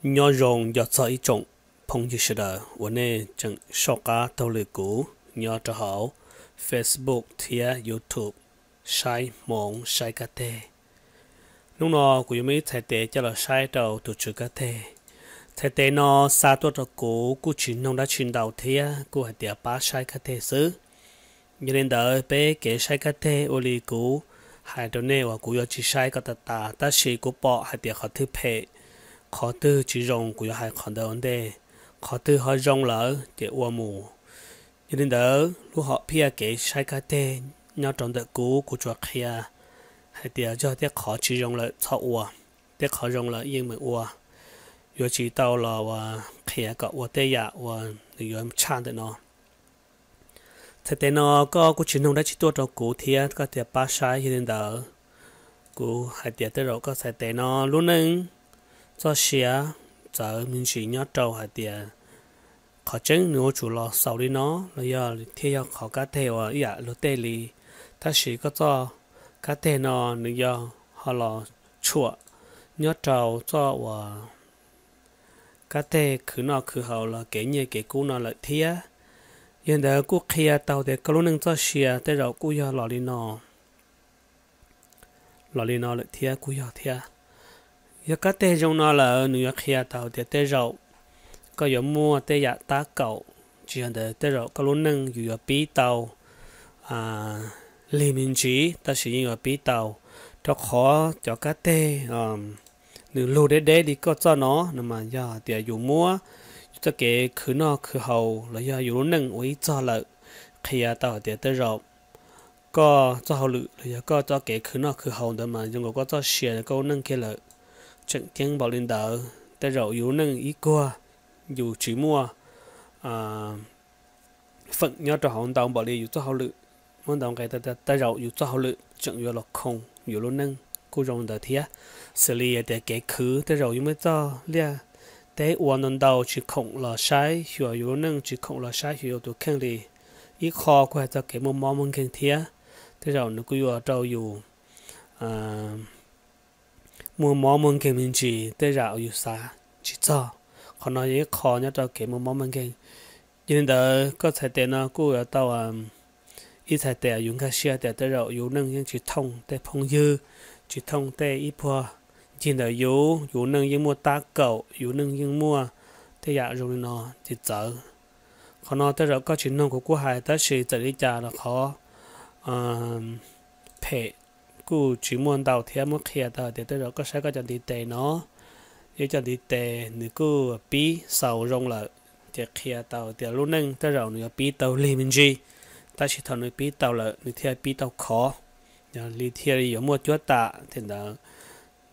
Nyob zoo nco txog ib tsoom phooj ywg sawv daws uas nej tseem soj qab taug lwm kuv nyob rau hauv Facebook thiab YouTube saib hmoov saib kab teg. Hnub no kuv yuav muaj ib txhais tes coj los saib rau tus tswv kab teg. Txhais tes no xa tuaj rau kuv kuj tsis noog dab tsi ntau thiab kuj hais tias pab saib kab teg xwb. Yog li ntawd peb kev saib kab teg ua li kuv hais rau nej uas kuv yuav tsis saib kom tas tas, tab sis kuv pom hais tias qhov twg phem, qhov twg tsis zoo kuv yuav hais qhov ntawd ua ntej, qhov twg ho zoo lawm ces ua mus. Yog li ntawd lub hom phiaj kev saib kab teg nyob rau ntawm kuv, kuv tsuas qhia hais tias yog tej qhov tsis zoo lawm txhob ua, tej qhov zoo lawm yeej meem ua. Yuav tsis tau los uas qhia kom ua tej yam uas nws yuav tshaj ntawm no. Txhais tes no koj kuj tsis noog dab tsi tuaj rau kuv thiab koj tias pab saib, yog li ntawd kuv hais tias tej zaum koj txhais tes no lub neej txoj sia txawv me ntsis nyob rau hais tias qhov tseeb nws yuav tsum los xaus li no los yog thiaj yog qhov kab teg uas ib yam luag tej li. Tab sis koj txoj kab teg no nws yog ho los tshuam nyob rau txoj uas kab teg khwv noj khwv haus los kev nyiaj kev kub no lawm thiab. Yog ntawd kuj qhia tau tias koj lub neej txoj sia tej zaum kuj yog los li no, los li no lawm thiab kuj yog thiab. Yog kab teg zoo no lawm nws yuav qhia tau tias tej zaum koj yuav muaj tej yam tab kaum, tsis yog ntawd tej zaum koj lub neej yus yuav pib tau lig me ntsis tab sis yeej yuav pib tau, rau qhov cov kab teg nws lug deb deb li koj txoj no no mas yog tias yus muab yus txoj kev khwv noj khwv haus los yog yus lub neej ua ib txog lawm, qhia tau hais tias tej zaum koj txoj hauj lwm los yog koj txoj kev khwv noj khwv haus ntawd mas zoo nkaus koj txoj sia koj lub neej kiag lawm. Tseem ceeb npaum li ntawd tej zaum yus lub neej ib kuag yus tsis muaj feem nyob rau hauv ntau npaum li yus txoj hauj lwm. Muab ntau nqe tej zaum yus txoj hauj lwm tseem yuav los khoom yus lub neej kuj zoo li ntawd thiab. Xws li tias kev khwv tej zaum yus muaj txoj liaj teb ua ntau ntau tsis khoom los saib xyuas yus lub neej, tsis khoom los saib xyuas yus tus kheej li. Ib qho kuj hais txog kev muaj mob muaj nkeeg thiab, tej zaum nws kuj yuav rau yus muaj mob muaj nkeeg me ntsis tej zaum yus xav tsis txog. Qhov no yog ib qho nyob rau kev muaj mob muaj nkeeg. Yog li ntawd koj txhais tes no kuj yuav tau ib txhais tes yus nkag siab tias tej zaum yus neej yeej tsis thooj tej phooj ywg, tsis thooj tej ib puag ncig ntawm yus, yus neej yeej muaj tab kaum, yus neej yeej muaj tej yam zoo li no tsis txawv. Qhov no tej zaum koj tsis noog kuv kuj hais tab sis txawm li cas los qhov phem kuj tsis muaj ntau thiab muab qhia tau tias tej zaum koj saib koj cov ntiv tes no, yog cov ntiv tes nws kuj pib xaus zoo lawm, ces qhia tau tias lub neej tej zaum nws yuav pib tau lig me ntsis, tab sis thaum nws pib tau lawm nws thiaj pib tau khov, yog li thiaj li yuav muaj cuab tam tej ntawd.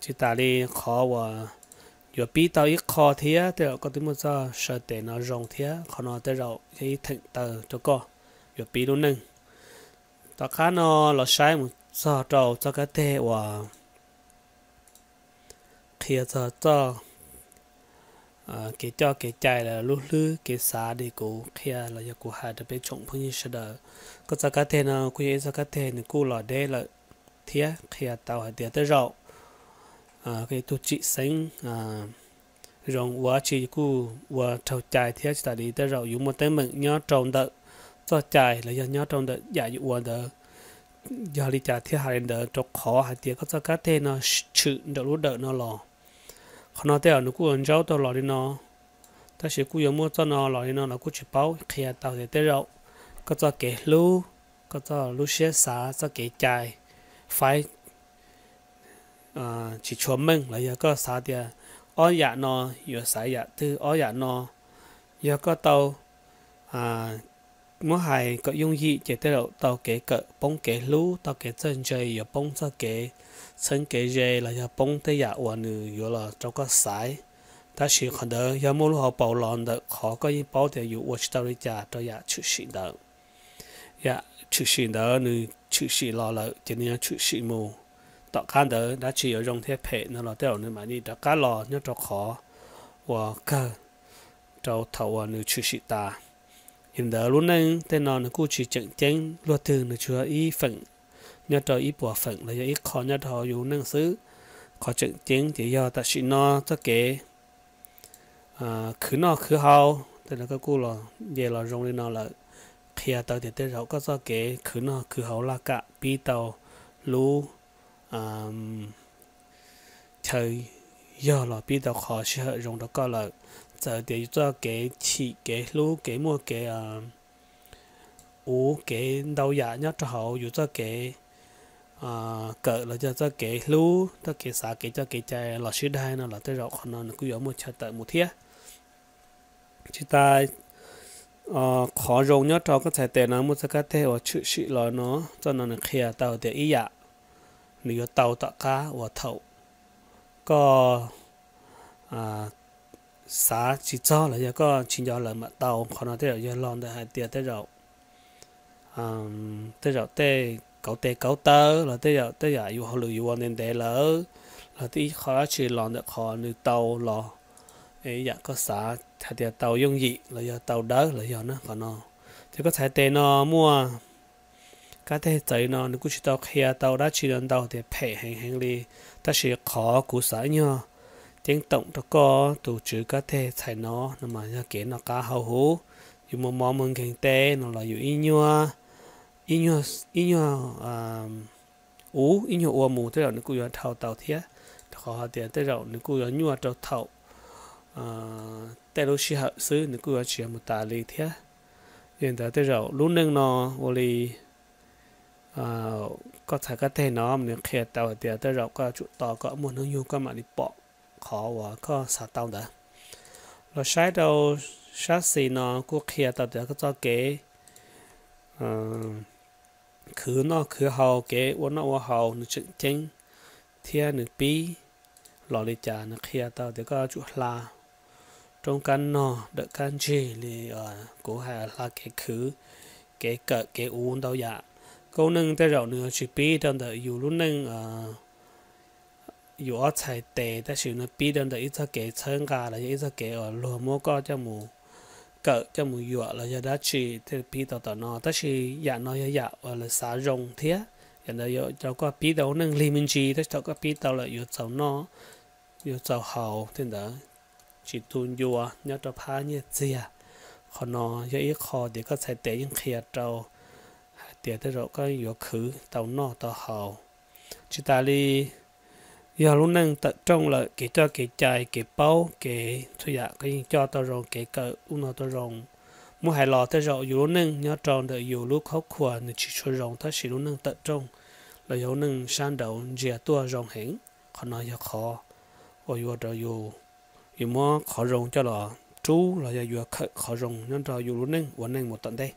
Tsis tas li qhov uas yuav pib tau ib qho thiab tej zaum koj twb muaj txoj saw tes no zoo thiab, qhov no tej zaum yog ib theem taw rau koj yuav pib lub neej. Tom qab no los saib mus txog rau txoj kab teg uas qhia txog txoj kev coj kev cai los lub hlwb kev xav li kuv qhia los yog kuv hais rau peb tsoom phooj ywg sawv daws. Koj txoj kab teg no kuj yog ib txoj kab teg nws kuj los deb lawm thiab qhia tau hais tias tej zaum tus tsim xeeb zoo ua dab tsi kuj ua raug cai thiab tsis tas li tej zaum yus muaj teeb meem nyob rau ntawm txoj cai los yog nyob rau ntawm yam yus ua ntawd. Yog li cas thiaj hais li ntawd? Rau qhov hais tias koj txoj kab teg no tshwm nraum lub dawm no los. Qhov no tej zaum nws kuj ua ntsaub tau los li no, tab sis kuj yuav muaj txoj no los li no los kuj tsis paub, qhia tau tias tej zaum koj txoj kev hlub, koj txoj lub siab xav, txoj kev cai faib tsis tshua meej los yog koj xav tias ob yam no yuav xaiv yam twg, ob yam no yog koj tau muab hais kom yooj yim ces tej zaum tau kev kawm poob kev hlub, tau kev txawj ntse, yuav poob txoj kev txheeb kev ze los yog poob tej yam uas nws yuav los rau koj xaiv. Tab sis qhov ntawd yog muaj lub hauv paus los ntawm qhov koj yeej paub tias yus ua tsis tau li cas rau yam tshwm sim ntawd. Yam tshwm sim ntawd nws tshwm sim los lawm ces nws yuav tshwm sim mus. Tom qab ntawd dab tsi yuav zoo thiab phem no los tej zaum nws mam li rov qab los nyob rau qhov uas kawg rau thaum uas nws tshwm sim tas. Yog li ntawd lub neej tej no nws kuj tsis tseem ceeb, luag twg nws tsuas yog ib feem nyob rau ib puas feem los yog ib qho nyob rau hauv yus neej xwb. Qhov tseem ceeb ces yog tam sim no txoj kev khwv noj khwv haus, tej no koj kuj los nce los zoo li no lawm, qhia tau tias tej zaum koj txoj kev khwv noj khwv haus laj kam pib tau lub chaw yog los pib tau qhov sij hawm zoo rau koj lawm. Txawm tias yus txoj kev chim kev hlub kev muaj kev uv kev ntau yam nyob rau hauv yus txoj kev kawm los yog txoj kev hlub, txoj kev xav kev coj kev cai los sib daig no los tej zaum qhov no nws kuj yuav muaj chaw tawm mus thiab. Tsis tas qhov zoo nyob rau koj txhais tes no muaj txoj kab teg uas tshwm sim los no, txoj no nws qhia tau tias ib yam nws yuav tau tom qab uas thaum koj xav tsis txog los yog koj tsis nco lawm mam tau. Qhov no tej zaum yog los ntawm hais tias tej zaum tej zaum tej kauv tes kauv taw los tej zaum tej yam yus hauj lwm yus ua ntev ntev lawm, los tej ib qho dab tsi los ntawm qhov nws tau los ib yam koj xav hais tias tau yooj yim los yog tau dawb los yog na qhov no. Ces koj txhais tes no muaj kab teg txawv no nws kuj tsis tau qhia tau dab tsi ntau tias phem heev heev li, tab sis qhov kuv xav ib nyuag ceeb toom rau koj tus tswv kab teg txhais no no mas yog kev noj qab haus huv, yus muaj mob muaj nkeeg teb no los yus ib nyuag ib nyuag ub ib nyuag ua mus tej zaum nws kuj yuav dhau tau thiab, rau qhov hais tias tej zaum nws kuj yuav nyuaj rau thaum tej lub sij hawm xwb, nws kuj yuav tsis yog mus tas li thiab. Yog li ntawd tej zaum lub neej no ua li koj txhais kab teg no nws qhia tau hais tias tej zaum koj yuav tsum tos kom muaj hnub nyoog koj mam li pom qhov uas koj xav tau ntawd. Los saib rau sab xis no kuj qhia tau tias koj txoj kev khwv noj khwv haus, kev ua noj ua haus nws tseem ceeb thiab nws pib los li cas nws qhia tau tias koj yuav tsum hla roob kab nog dawm kab ntsig li kuv hais, hla kev khwv, kev kawm kev uv ntau yam. Koj lub neej tej zaum nws yuav tsis pib rau ntawm yus lub neej yus ob txhais tes, tab sis nws pib rau ntawm ib txoj kev txhawb nqa los yog ib txoj kev uas luag muab koj coj mus kawm coj mus yuam los yog dab tsi thiaj pib tau tom no. Tab sis yam no yog yam uas lawv xav zoo thiab, yam ntawd yuav rau koj pib tau lub neej lig me ntsis, tab sis thaum koj pib tau lawm yuav txaus noj yuav txaus haus tej ntawd, tsis tu ncua nyob rau phab nyiaj txiag. Qhov no yog ib qho tias koj txhais tes yeej qhia rau hais tias tej zaum koj yuav khwv tau noj tau haus. Tsis tas li, yog lub neej tawm rooj lawm, kev coj kev cai kev paub kev txhua yam koj yeej coj tau zoo, kev kawm ub no tau zoo. Muab hais los tej zaum yus lub neej nyob rau ntawm yus lub khaub khuas nws tsis tshua zoo, tab sis lub neej tawm rooj los yog lub neej sab nraud ntsia tuaj zoo heev. Qhov no yog qhov uas yuav ua rau yus, yus muab qhov zoo coj los rub los yog yuav khawm qhov zoo nyob rau yus lub neej ua neej mus tom ntej.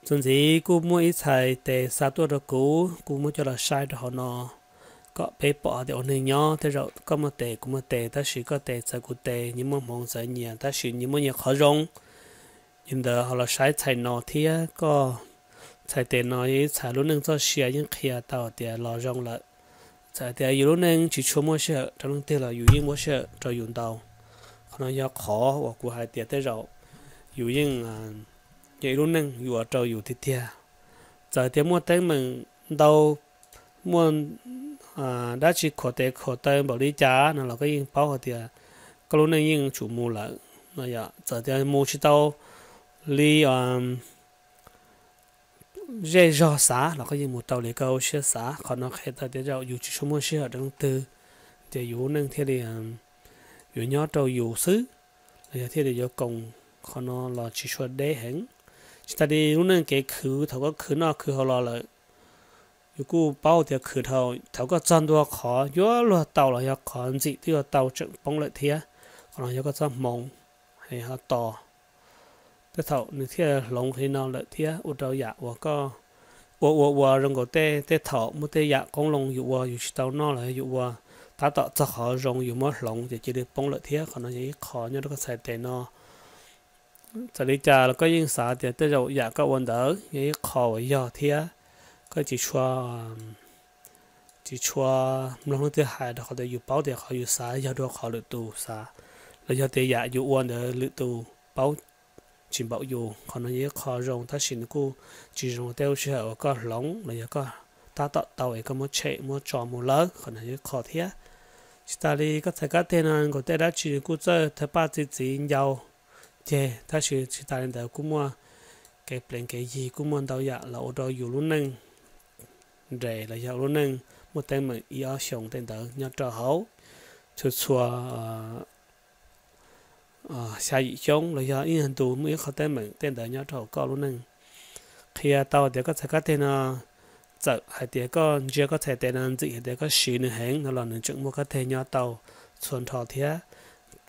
Txuas ntxiv kuj muaj ib txhais tes xa tuaj rau kuv, kuv muab coj los saib rau hauv no kom peb pom tias ua neeg nyob tej zaum koj muaj tes kuv muaj tes, tab sis koj tes txawv kuv tes, nyias muaj hmoov txawv nyias, tab sis nyias muaj nyias qhov zoo. Yog li ntawd ho los saib txhais no thiab, koj txhais tes no yog ib txhais lub neej txoj sia yeej qhia tau tias los zoo lawm. Txawm tias yus lub neej tsis tshua muaj sij hawm rau leej twg los yus yeej muaj sij hawm rau yus ntau. Qhov no yog qhov uas kuv hais tias tej zaum yus yeej yog ib lub neej yuav ua rau yus tiag tiag. Txawm tias muaj teeb meem ntau, muaj dab tsi khuam tes khuam taw npaum li cas no los koj yeej paub hais tias koj lub neej yeej tsum mus lawm no. Yog txawm tias mus tsis tau li zej zog xav los koj yeej mus tau li koj lub siab xav. Qhov no qhia tau tias tej zaum yus tsis tshua muaj sij hawm rau leej twg, ces yus lub neej thiaj li yuav nyob rau yus xwb, los yog thiaj li yuav koom. Qhov no los tsis tshua deb heev. Tsis tas li lub neej kev khwv, thaum koj khwv noj khwv haus los lawm, yus kuj paub tias khwv dhau, thaum koj txog ntua qhov yuav luag tau los yog qhov ntxim twb yuav tau tseem poob lawm thiab. Qhov no yog koj txoj hmoov es ho tos tej thaum nws thiaj hloov li no lawm thiab ua rau yam uas koj ua ua ua zoo nkaus tej tej thaum muaj tej yam qoob loo yus ua yus tsis tau noj los yog yus ua tab tom txog qhov zoo yus muab hloov ces cia li poob lawm thiab. Qhov no yog ib qho nyob rau koj txhais tes no. Txawm li cas los koj yeej xav tias tej zaum yam koj ua ntawd yog ib qho uas yog thiab, koj tsis tshua tsis tshua mloog leej twg hais, rau qhov tias yus paub tias qhov yus xav yog dua qhov lwm tus xav, los yog tias yam yus ua ntawd lwm tus paub tsis npaum yus. Qhov no yog ib qho zoo tab sis nws kuj tsis zoo tej lub sij hawm uas koj hloov los yog koj tab tom tau es koj muab tshem muab tso mus lawm, qhov no yog ib qho thiab. Tsis tas li koj txhais kab teg no nkaus tej dab tsi kuj txawj thawj paj txi txiv ncau ceg, tab sis tsis tas li ntawd kuj muaj kev pleev kev yig, kuj muaj ntau yam los ua rau yus lub neej nres los yog lub neej muaj teeb meem ib ob xyoos tej ntawd nyob rau hauv txhua txhua xya yim xyoo los yog ib nyuag ntu muaj ib qho teeb meem tej ntawd nyob rau hauv koj lub neej. Qhia tau tias koj txhais kab teg no, txawm hais tias koj ntsia koj txhais tes no ntxim hais tias koj siv nws heev no los nws tseem muaj kab teg nyob tau txhua nrho thiab.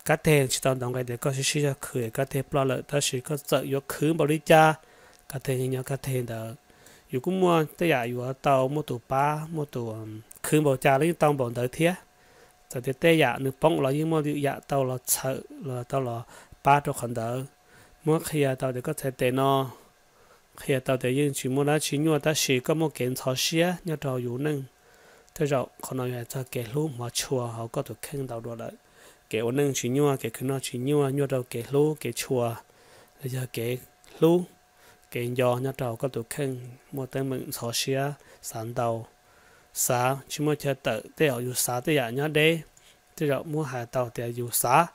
Kab teg tsis tau ntaus nqe tias koj sib sib zog khwv kab teg ploj lawm, tab sis koj txawm yuav khwv npaum li cas, kab teg yeej nyob kab teg ntawd. Yus kuj muaj tej yam yuav tau muaj tus pab, muaj tus khwv npaum cas los yeej tau npaum ntawd thiab. Txawm tias tej yam nws poob los yeej muaj lwm yam tau los txhawm los tau los pab rau qhov ntawd. Muab qhia tau tias koj txhais tes no, qhia tau tias yeej tsis muaj dab tsi nyuaj, tab sis koj muaj kev ntxhov siab nyob rau yus neej. Tej zaum qhov no yog hais txog kev hlub hmov tshua hauv koj tus kheej ntau dua lawm. Kev ua neej tsis nyuaj, kev khwv noj tsis nyuaj, nyuaj rau kev hlub kev tshua los yog kev hlub kev nco nyob rau hauv koj tus kheej muaj teeb meem ntxhov siab, xav ntau, xav tsis muaj chaw tawm. Tej zaum yus xav tej yam nyob deb, tej zaum muab hais tau tias yus xav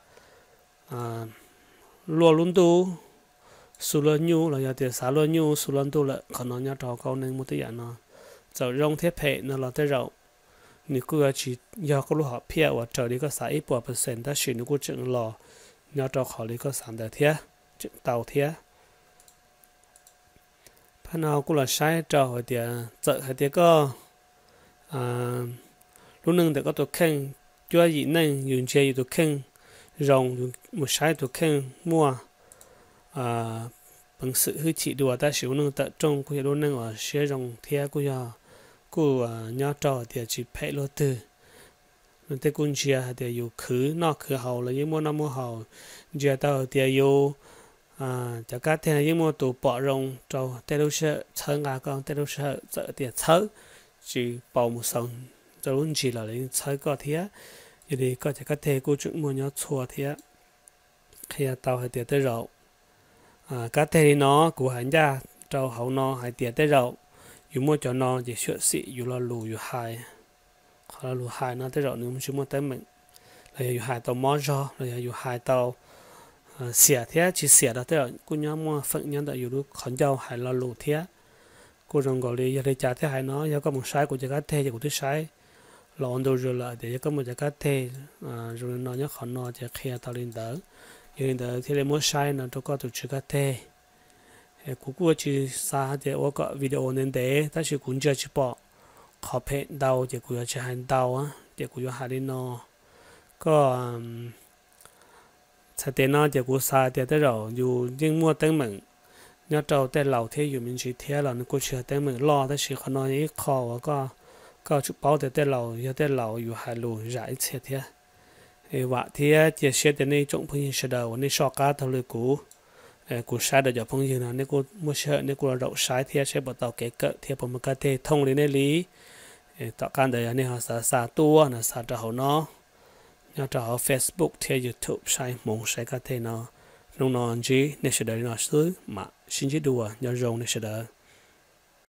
luaj lub ntuj xu luaj nyuj los yog tias xav luaj nyuj xu luaj ntuj lawm. Qhov no nyob rau koj neej muaj tej yam no, txawm zoo thiab phem no los tej zaum nws kuj yuav tsis yog koj lub hom phiaj uas raws li koj xav ib puas percent, tab sis nws kuj tseem los nyob rau qhov li koj xav ntawd thiab, tseem tau thiab. Phab no kuj los saib rau hais tias txawm hais tias koj lub neej ntawm koj tus kheej cuab yim neej yus ntsia yus tus kheej zoo, mus saib tus kheej muaj peev xwm hwj chim dua, tab sis ua neej tawm rooj kuj yog lub neej uas siab zoo thiab kuj yog, kuj nyob rau hais tias tsis phem luaj twg. Tej kuj ntsia hais tias yus khwv noj khwv haus los yeej muaj noj muaj haus, ntsia tau hais tias yus cov kab teg yeej muaj tus pom zoo rau tej lub sij hawm txhawb nqa koj, tej lub sij hawm txawm tias txhawb tsis paus mus xaus rau lub ntsis los yeej txhawb koj thiab. Yog li koj cov kab teg kuj tseem muaj nyob txhua thiab. Qhia tau hais tias tej zaum kab teg li no kuv hais ncaj rau hauv no hais tias tej zaum yus muaj cov no ces xyuam xim yus lo lus yus hais. Qhov lo lus hais no tej zaum nws tsis muaj teeb meem, los yog yus hais tau mob zog los yog yus hais tau xiam thiab tsis xiam los tej zaum kuj nyob muaj feem nyob ntawm yus lub qhov ncauj hais lo lus thiab. Kuj zoo nkaus li yog li cas thiaj hais no, yog koj mus saib kuv cov kab teg ces kuv twb saib los ua ntu zus lawm tias yog koj muaj cov kab teg zoo li no nyob qhov no ces qhia tau li ntawd. Yog li ntawd thiaj li muab saib no rau koj tus tswv kab teg. Kuv kuj tsis xav tias ua kom video ntev ntev tab sis kuv ntsia tsis pom qhov phem ntau ces kuv yuav tsis hais ntau, ces kuv yuav hais li no. Koj txhais tes no ces kuv xav tias tej zaum yus yeej muaj teeb meem nyob rau tej laus thiab yus me ntsis thiab los nws kuj tsis yog teeb meem loj, tab sis qhov no yog ib qho uas koj, koj tsum paub tias tej laus yog tej laus yus hais lus zam ib txhia thiab. Vam thiab cia siab tias nej tsoom phooj ywg sawv daws uas nej soj qab taug lw kuv, kuv saib rau cov phooj ywg no nej kuj muaj sij hawm nej kuj los zaum saib thiab saib puas tau kev kawm thiab puas muaj kab teg thooj li nej li. Tom qab ntawd yog nej ho xav xa tuaj no xa rau hauv no, nyob rau hauv Facebook thiab YouTube saib hmoov saib kab teg no. Hnub no ntsib nej sawv daws li no xwb mam sib ntsib dua, nyob zoo nej sawv daws.